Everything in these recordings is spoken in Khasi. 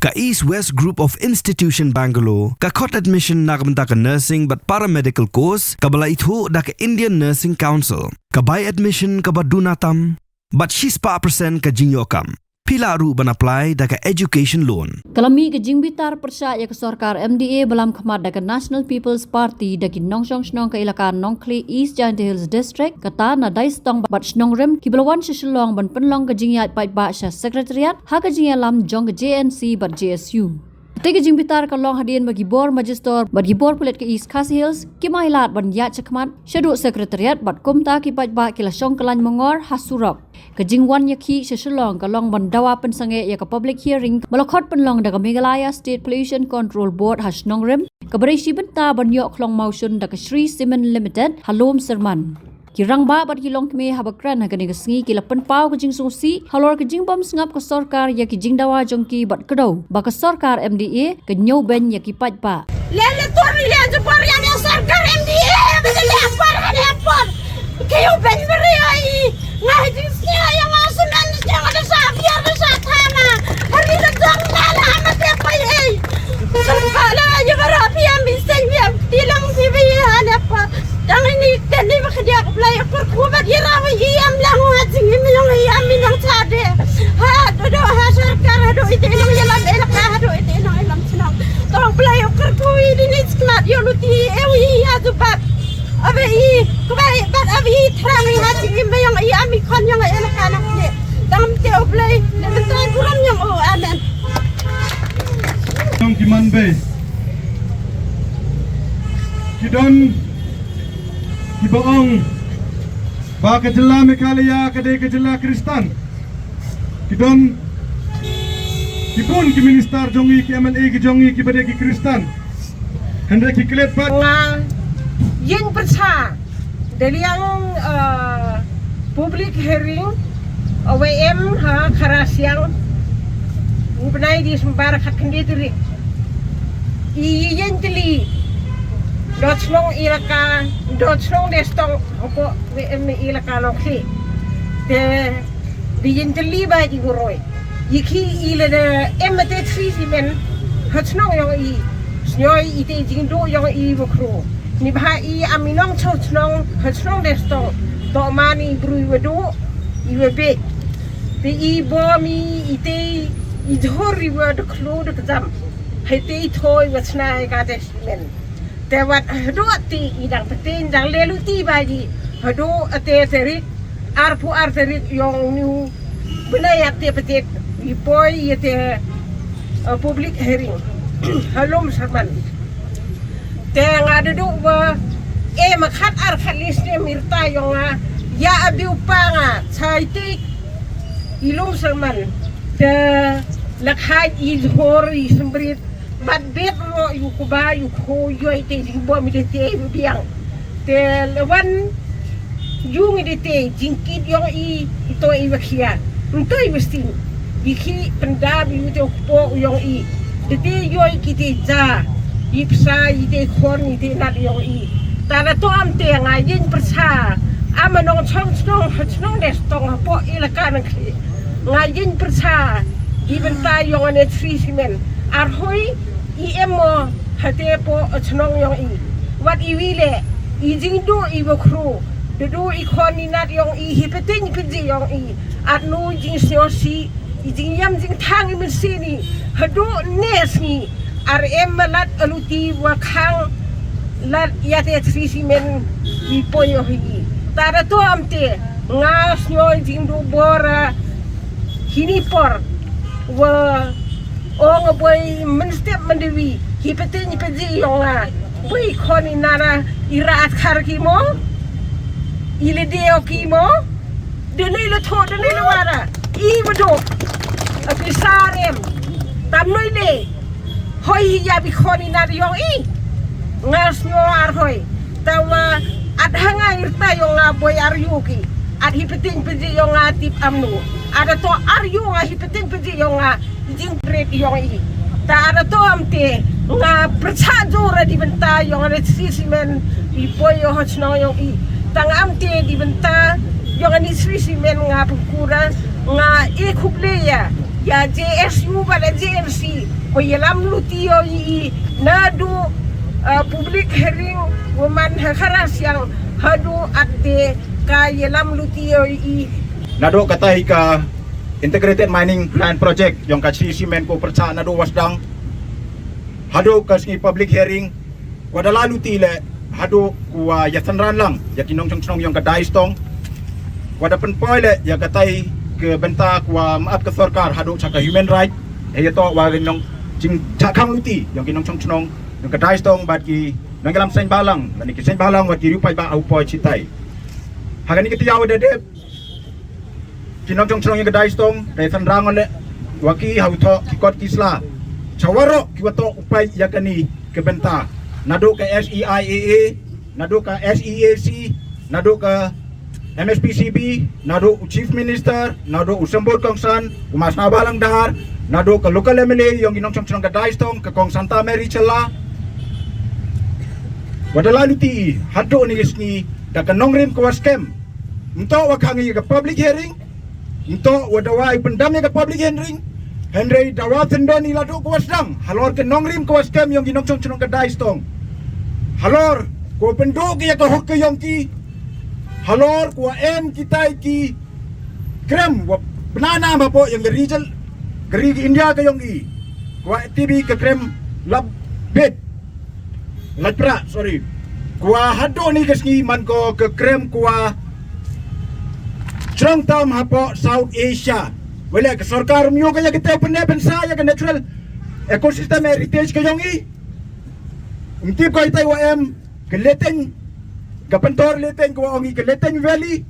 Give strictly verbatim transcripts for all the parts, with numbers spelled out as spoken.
Ka East West Group of Institution Bangalore ka khot admission na ka bynta ka nursing bad paramedical course kaba la ithuh da ka Indian Nursing Council. Ka bai admission kaba duna tam bad shispah percent ka jingïoh kam. Phi lah ruh ban apply da ka education loan. Ka la mih ka jingbitar pyrshah ïa ka sorkar M D A ba lam khmat da ka National People's Party da ki nongshong shnong ka ilaka Nongkhlieh, East Jaintia Hills District, kata na Daistong bad Shnongrim, kiba la wan sha Shillong ban pynlong ka jingïaid paidbah sha Secretariat ha ka jingïalam jong ka J N C bad J S U. Te ka jingbitar ka long hadien ba ki bor magister bad ki bor pulit ka East Khasi Hills kim ai lad ban ïaid shakhmat shaduh Secretariat bad kumta ki paidbah ki la shong kyllain mongor ha surok. Ka jingwan ïakhih sha Shillong ka long ban dawa pynsangeh ïa ka public hearing ba la khot pynlong da ka Meghalaya State Pollution Control Board ha Shnongrim, kaba dei shi bynta ban ïoh khlong mawshun da ka Shree Cement Limited ha Lum Syrman. Ki rangbah bad ki longkmie haba kren ha kane ka sngi ki la pynpaw ka jingsngewsih halor ka jingbym sngap ka sorkar ïa ki jingdawa jong ki bad kdew ba ka sorkar M D A ka ñiewbeiñ ïa ki paidbah. Leh leh tur leh jubor ïa ne sorkar M D A ba leh leh por ha leh por. Ki ïewbeiñ bari ïa i. Nga ha jingsngew ïa nga smen ïa nga da sa biar da sa thana. Hari da dang la la ma te pai ei. Sorkar la ïa bara pi am bi seng bi am ti lang si bi ha leh por. Tang ini kani ba khadiak Blai kyrkhu bad ïarap ïa i, ïam lang ha jingim ïong i, ïam i nang chade. Haduh duh ha sorkar, haduh ite nang ïalam elaka, haduh ite nang ïalam chnong. Tang Blai kyrkhu i dini chkmat ïa luti ïa i ïa jubab. Ave i kbai bad ave i thrang i ha jingim ïong i, ïam i khon ïong i elaka nang ne. Tang te u Blai ne bentai burom ïong u. Amen. Tang ki man bei. Ki don kiba ong ba ka jylla Meghalaya ka dei ka jylla Khristan. Ki don ki bun ki minister jong ngi, ki M L A ki jong ngi kiba dei ki Khristan. Hynrei ki klet pat. Nga ïeng pyrshah da liang, uh, public hearing, uh, W M ha Khara Siang. U bnai December khat khyndai tarik. I ïeng tylli. Dot shnong elaka, dot shnong Destong, hapoh W M elaka Nongkhlieh. Te di ïeng tylli ba ji guroi. Ïa ki i la da em te thri simen ha chnong ïong i. Sñioi i te jingduh ïong i ba khru. Ni bha i am i nong chaw chnong ha chnong Destong. To mani bru i wa duh i wa bek. Te i bom i i te i jhur i wa da khlu da kjam. Hai te i thoi wa chna i ka te simen. Te wat haduh te i dang pynten dang lelu ti ba ji. Haduh ate tarik arphew ar tarik ïong niu bnai ate pynten i poi ïa te, uh, public hearing. Ha Lum Syrman. Te nga duh ba e ma khat ar khat lis ne mirta ïong nga ïa abiu pa nga chai tik i Lum Syrman. Te la kha i jhur i sembrit. Bad bet ro yu kuba yu ko yu ai te jing bom i de te yu biang. Te lewan yu ngi de te jing kit ïong i i to i wa khia. Nto i wa sting. I khi penda bi yu te u kpo ïong i. De te yu ai ki te ja. I psa i te khon i te nat ïong i. Ta da to am te nga ïeng pyrsa. Am nong chong chnong ha chnong Destong ha po i la ka nang khi. Nga ïeng pyrsa. I bynta ïong ane thri simen. Ar hoi i em mo ha te po chnong ïong i. Wat i wi le i jingduh i wa khru. Duh duh i khon i nat ïong i hi pynting i pynji ïong i. At nu jingsnyosi i jingïam jingthang i mynsiem i. Haduh ne sngi ar em ma lad aluti wa khang lad ïa te thri simen i poi ïong i. Ta da to am te nga snyo i jingduh bor a hini por wa ong boi mynstep myndewi hi pynting i pynji ïong nga. Boi khon i nara i ra at khar ki mo i le deo ki mo. Dene le tho dene le wara i wa do a ki sarem tam noi le. Hoi hi ïa bi khon i nara ïong i. Nga snyo ar hoi. Ta wa at hanga i rta ïong nga boi ar yu ki. At hi pynting pynji ïong nga tip am nu. Ada to ar yu nga hi pynting pynji ïong nga. Jing pret ïong i. Ta ada to am te nga pyrsa jor di bynta ïong ane thri simen i poi ïong ha chnong ïong i. Ta nga am te di bynta ïong ane thri simen nga pengkura nga e khup le ïa. Ïa J S U ba da J N C. Wa ïalam luti ïoh i naduh, uh, public hearing wa man ha Kharastiang haduh at de ka ïalam luti ïoh i. Naduh katai ka Integrated Mining Plan Project yong ka Shree Cement ko pyrchah naduh wa sdang haduh ka sngi public hearing, wa da la luti le haduh ko wa ïa synran lang ïa ki nongshong shnong yong ka Daistong. Wa da pynpoi le ïa katai ka bynta ko wa map ka sorkar haduh cha ka human right. Ïa to wa nong jingchakhang luti yong ki nongshong shnong yong ka Daistong bad ki nongïalam seng balang, lane ki seng balang wa ki riewpaidbah ha u poi chitai. Ha kani ka tiaw da dep ki nongshong shnong yong ka Daistong da synran le wa ki ha u thoh ki kot ki sla cha waroh ki wa thoh u paid ïa kani ka bynta, naduh ka S E I A A, naduh ka S E A C, naduh ka M S P C B, naduh u Chief Minister, naduh u Symbud Kongsan, u Masna Balang Dahar, naduh ka local M L A yong ki nongshong shnong ka Daistong, ka Kong Santa Mary Shylla. Wa da la luti haduh ni ka sngi da ka nongrim ka wa skhem. Mynta wa khang ïa ka public hearing, mynta wa da wa pyndam ïa ka public hearing, hynrei da wa syndon i la duh ka wa sdang halor ka nongrim ka wa skhem yong ki nongshong shnong ka Daistong. Halor ko pynduh ka ïa ka hok ka yong ki, halor ko wa em kitai ki krem wa bnana ma po yong ka region, ka ri ka India ka yong i, ko wa tibi ka krem lap bit. Lajpra, sorry. Ko wa haduh ni ka sngi man ko ka krem ko wa shrong tam ha po South Asia. Wele ka sorkar myo ka ïa ka teu pynne pynsa ïa ka natural ecosystem heritage ka yong i. Mtip ko itai wa em ka Leteng, ka pyntor Leteng ko wa ong i ka Leteng Valley.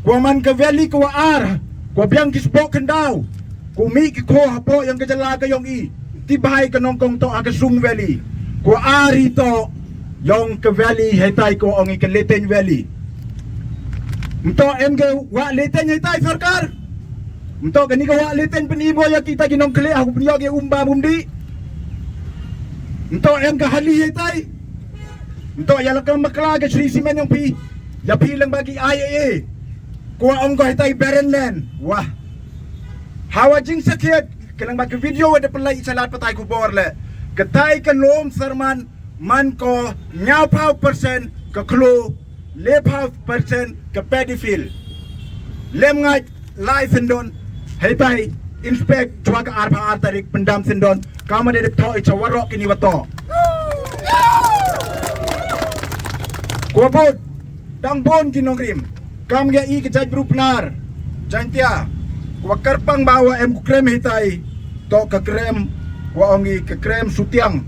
Ko wa man ka valley ko wa ar, ko wa biang ki spok khyndaw, ko mih ki kho ha po yong ka jylla ka yong i. Ti bhai ka nongkong to ha ka Sung Valley, ko wa ar i to yong ka valley haitai ko wa ong i ka Leteng Valley. Mto em ka wa Leteng haitai sorkar. Mto kani ka wa Leteng pyni mo ïa kita ki nongkhleh ha ku pynïoh ki um ba mum di. Mto em ka hali haitai. Nto ïa la ka makla ka Shree Cement yong phi. Ïa phi lang ba ki I A A. Ko wa ong ko haitai barren land. Wah. Hawa jingsakhiat ka lang ba ka video wa da pynlai i cha lad pathai khubor le. Katai ka lum Sharman man ko hynñiaw phaw percent ka khloo, le phaw percent ka paddy field. Lem ngai lai syndon. Haitai inspect chwa ka arphaw ar tarik pyndam syndon. Kam dei dep thoh i cha waroh kini wa thoh. Ko wa bud dang bun ki nongrim. Kam ïa i ka jaitbru Pnar, Jaintia, ko wa kyrpang ba wa em ku krem haitai. To ka krem wa ong i ka krem Sutiang,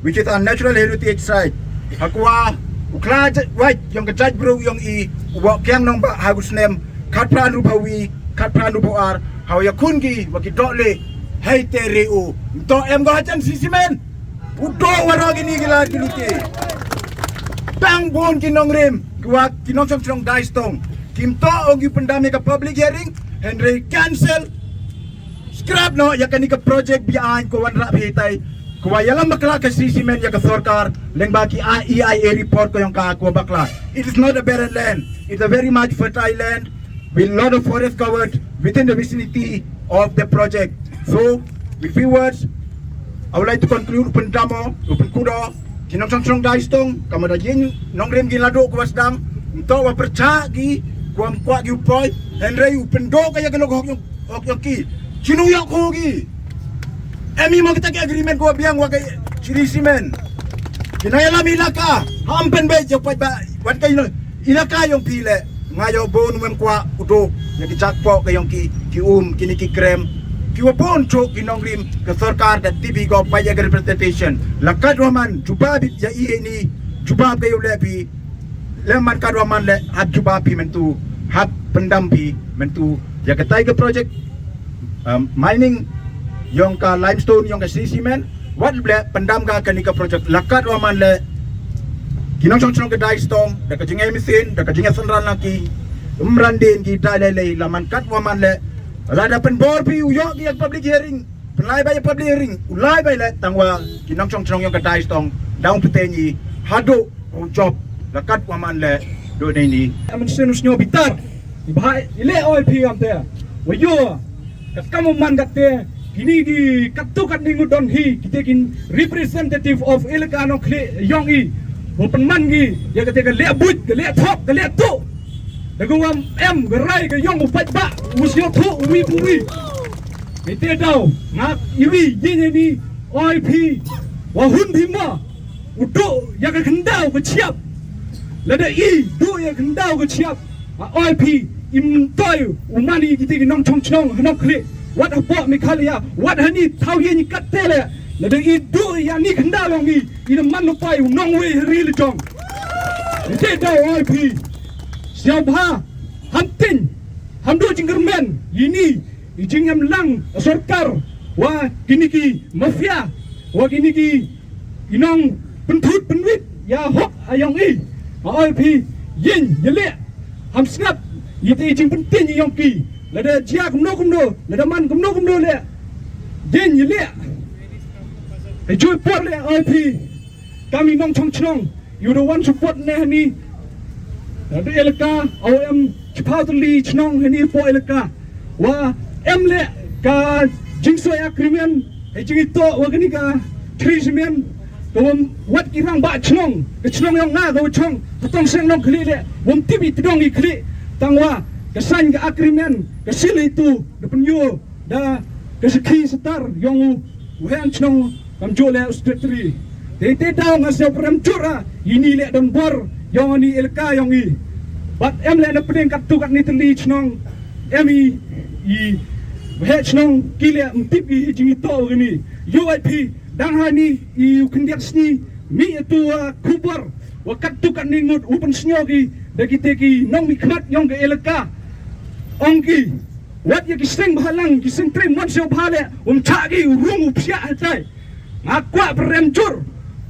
which is a natural heritage site. Ha ko wa u khla wait yong ka jaitbru yong i u wa kiang nong ba ha u snem khatphra hynriewphaw wi, khatphra hynriewphaw ar, ha wa ïakhun ki wa ki doh le hei te re u. Nto em ko hajan Shree Cement u doh waroh kini ki lad ki luti. Tang bun ki nongrim ki wa ki nongshong shnong Daistong. Kim to ong ki pyndam ïa ka public hearing, hynrei cancel. Scrap noh ïa kani ka project bi aiñ ko wanrah phi tai. Ko wa ïalam bakla ka Shree Cement ïa ka sorkar lyngba ki E I A report ko yong ka ko bakla. It is not a barren land. It's a very much fertile land with lot of forest covered within the vicinity of the project. So, with few words, I would like to conclude u pyndam o, u pynkudo ki nongshong shnong Daistong, ka mada jin nongrim ki la duh ko wa sdang, nto wa pyrchah ki, ko wa kwah ki u poi, hynrei u pynduh ka ïa ka lok hok yong, hok yong ki. Chinu ïa ko ki. Em i mo kita ki agreement ko wa biang wa ka Shree Cement. Ki nongïalam ilaka, ham pynbeit ïa poi ba, wat ka ino, ilaka yong phi le. Nga ïoh bun wem kwah u duh ïa ki jakpoh ka yong ki, ki um, kini ki krem. Ki wa bun chok ki nongrim ka sorkar da tibi ko pa ïa ka representation. La kat wa man jubab ïa i ni, jubab ka ïa u le phi. Le man kat wa man le hap jubab phi myntu, hap pyndam phi myntu ïa katai ka project, um, mining yong ka limestone yong ka Shree Cement. Wat le pyndam ka kani ka project la kat wa man le. Ki nongshong shnong ka Daistong da ka jingïa machine, da ka jingïa synran la ki, um, ran din ki dai lei lei la man kat wa man le. Lada pynbor phi u ïoh ki ïa public hearing, pynlai bai ïa public hearing, u lai bai le tang wa ki nongshong shnong yong ka Daistong da ym pynthei ngi haduh u jop la kat wa man le. Duh nei ni. Amen sien u snyo bitar. Ibhai ile oi phi am te. Wa ïoh. Kat kam u man kat te. Kini ki katto katne ngut don hi, kita ki representative of elaka Nongkhlieh yong i. Wa pynman ki, ya kata ka leh buit, ka leh thok, ka leh tuh. Da ka wam em, ka rai, ka yong, u paidbah, u sngewthuh, u wi, u wi. Ite daw, nga i wi, yin ya ni, oi phi, wa hun phi ma. U duh ïa ka khyndaw ka chiap. Lada i duh ïa ka khyndaw ka chiap, a oi phi, im toi u mani kiti ki nongchong chnong ha Nongkhlieh, wat hapoh Meghalaya, wat hani thaw ïa ni katte le. Lada i duh ïa ni khyndaw long i, i na man lupai u nongwei ha ri la jong. Ite daw oi phi. Sngewbha, ham tin, ham duh jingkyrmen ïa ni. I jingem lang a sorkar wa kini ki mafia, wa kini ki, i nong pynthut pynwit ïa hok a yong i. A oi phi, yin ya leh, ham sngap ïa te i jingpyntin i yong ki. Lada jia kumno kumno, lada man kumno kumno leh, yin ya leh. E jui por leh oi phi, kam i nongchong chnong. Yu da wan support ne hani. Da elaka, au em chiphaw tylli chnong hani po elaka. Wa em le ka jingsoi agreement, he jingitoh wa kani ka treatment. Ka wam wat ki rangbah chnong, ka chnong yong nga ka wa chong, ka tong seng Nongkhlieh le, wam tip i tdong i khlieh. Tang wa, ka sign ka agreement, ka seal itu, da pynyo, da ka sakhi satar yong u, u heh chnong, kam ju le u secretary. Te te daw nga sngewpyrem jur a, ini le don bor yong ani elaka yong i. Bad em le na pdeng katto katne tylli chnong, em i, i heh chnong ki le ym tip i jingitoh kani. Yu ai phi, dang hani i u khyndiat sngi, mih ïa tu, ah, khubor wa katto katne ngut u pynsngew ki da kite ki nongmihkhmat yong ka elaka. Ong ki, wat ïa ki seng bhalang, ki seng trei mon sngewbha le, um chah ki u rung u psiah hatai. Nga kwah pyrem jur,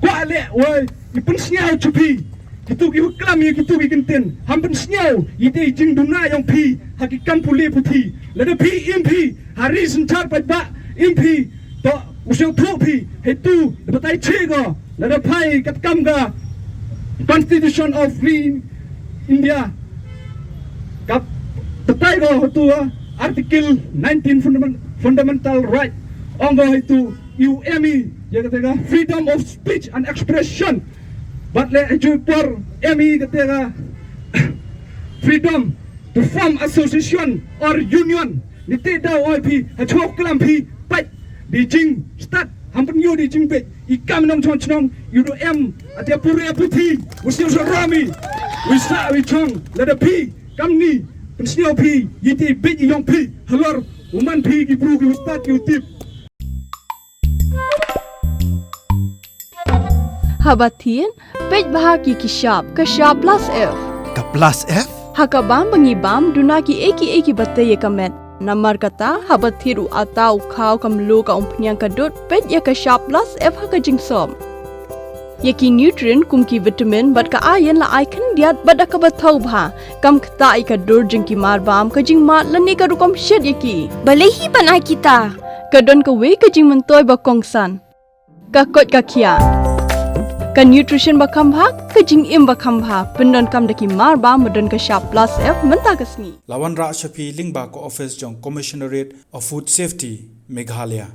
kwah le, wei, i pynsngew chu phi. Kitu ki klam ïa kitu ki kyntien, ham pynsngew ïa te i jingduna yong phi ha ki kam pule puthi. Lada phi im phi ha ri synshar paidbah, im phi, to u sngewthuh phi, hetu da batai che ko. Lada phai katkam ka Constitution of Free India, ka batai ko hetu, ah, Article nineteen fundament-, fundamental right, ong ko hetu, i u em i ïa kata ka freedom of speech and expression. Bad le e jui por em i kata ka freedom to form association or union. Ni te daw ai phi, ha chok klam phi, pait, di jingstad, ham pynïoh di jingbeit, i kam nongchong chnong, i u em, ate pure puthi, u sngewsarong i, u sa, u chong, lada phi, kam ni, pynsngew phi, ïa te beit i yong phi, halor, u man phi, ki bru, ki u stad, ki u tip. Haba thied, peit bha ki ki shap, ka shap plus F. Ka plus F? Ha kaba bam ba ngi bam, duna ki ei ki ei ba tei ïa ka met. Namar kata, haba thied u ata u khaw ka mluh ka umphniang ka dud, peit ïa ka shap plus F ha ka jingsop. Ïa ki nutrient kum ki vitamin bad ka iron la ai khyndiat bad da kaba thaw bha. Kam ktah ïa ka dur jong ki marbam, ka jingmad lane ka rukom shet ïa ki. Balei hi ban ai kita? Ka don kawei ka jingmyntoi ba kongsan. Ka koit ka khiah. Ka nutrition ba kham bha, ka jingim ba kham bha. Pyndonkam da ki marbam ba don ka shap plus F mynta ka sngi. La wanrah sha phi lyngba ka office jong Commissionerate of Food Safety, Meghalaya.